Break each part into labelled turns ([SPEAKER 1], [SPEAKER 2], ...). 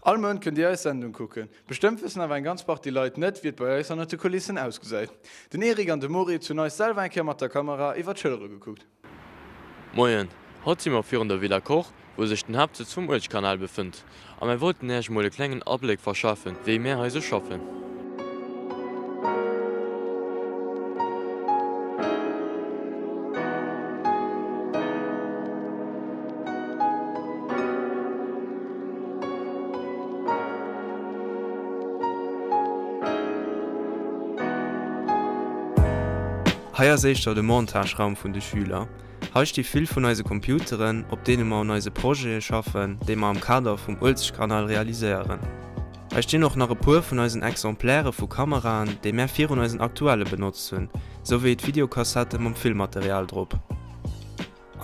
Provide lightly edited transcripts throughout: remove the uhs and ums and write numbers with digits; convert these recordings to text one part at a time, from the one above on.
[SPEAKER 1] All Mount kënnt dir eis Sendung kucken. Bestëmmt wëssen awer eng ganz Partie Leit net, wéi et bei eis hannert de Kulissen ausgesäit. Den Eric an de Moritz hunn eis selwer eng Kéier mat der Kamera iwwer d'Schëllere gekuckt.
[SPEAKER 2] Moien, haut si mer virun der Villa Koch, wou sech den Haaptsëtz vum Uelzechtkanal befënnt, a mär wollten Äech mol e klengen Abléck verschafen, wéi mär hei sou schaffen.
[SPEAKER 3] Hei ass éischter de Montageraum vun de Schüler. Hei sti vill vun eise Computeren, op deene mer un eise Projete schaffen, déi mer am Kader vum Uelzechtkanal realiséieren. Hei stinn och nach e puer vun eisen Exemplaire vu Kameraen, déi mär virun eisen aktuelle benotzt hunn, sou wéi d'Videokassette mam Filmmaterial drop.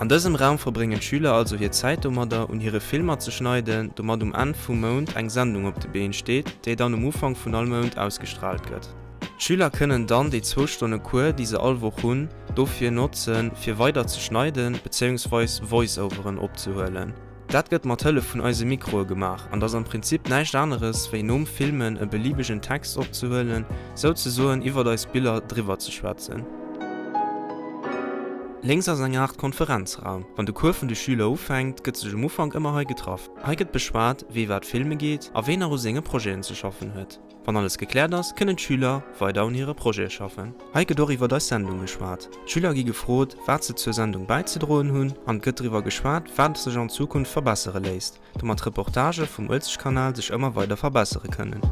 [SPEAKER 3] An dësem Raum verbréngen d'Schüler also hir Zäit domadder, un hire Filmer ze schneiden, domat um Enn vum Mount eng Sendung op de Been steet, déi dann um Ufank vun all Mount ausgestraalt gëtt. D'Schüler kënnen dann déi zwou Stonne Cours, déi se all Woch hunn, dofir notzen, fir weider ze schneiden, bezéiungsweis Voice-Overen opzehuelen. Dat gëtt mat Hëllef vun eise Mikroe gemaach an ass am Prinzip näischt aneres wéi nom Filmen e belibegen Text opzehuelen, souzesoen iwwert eis Biller driwwer ze schwätzen. Lénks ass eng Aart Konferenzraum. Wann de Cours vun de Schüler ufänkt, gëtt sech um Ufank ëmmer hei getraff. Hei gëtt beschwat, wee wat filme geet a ween nach u senge Projeten ze schaffen huet. Wann alles gekläert ass, kënnen d'Schüler weider un hire Projete schaffen. Hei gëtt och iwwert eis Sendung geschwat. D'Schüler gi gefrot, wat se zur Sendung bäizedroen hunn an et gëtt driwwer geschwat, wat sech an Zukunft verbessere léisst, domat d'Reportagë vum Uelzechtkanal sech ëmmer weider verbessere kënnen.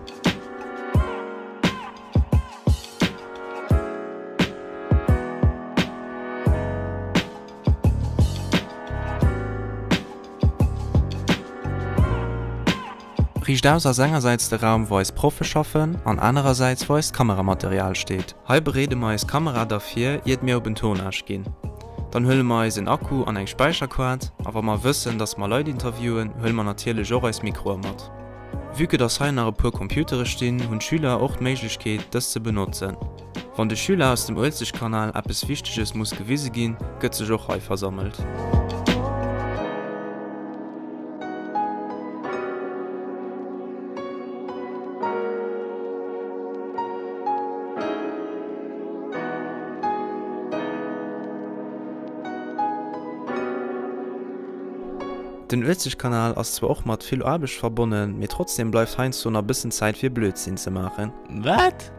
[SPEAKER 3] Riichtaus ass engersäits de Raum wou eis Proffe schaffen an anerersäits wou eist Kameramaterial steet. Hei bereede mer eis Kamera da vir iert mir op en Tournage ginn. Dann huele mer eis en Akku an eng Späicherkaart a wa mer wëssen dass mer Leit interviewen huele mer natierlech och eis Mikroe mat. Vue que dass hei nach e puer Computere stinn hunn d'Schüler och d'Méiglechkeet dës ze benotzen. Wann de Schüler aus dem Uelzechtkanal eppes Wichteges muss gewise ginn, gëtt sech och hei versammelt. Den Uelzechtkanal ass zwar och mat vill Aarbecht verbonnen, mee trotzdem bleift heiansdo nach bëssen Zäit fir Blödsinn ze maachen.
[SPEAKER 2] Wat?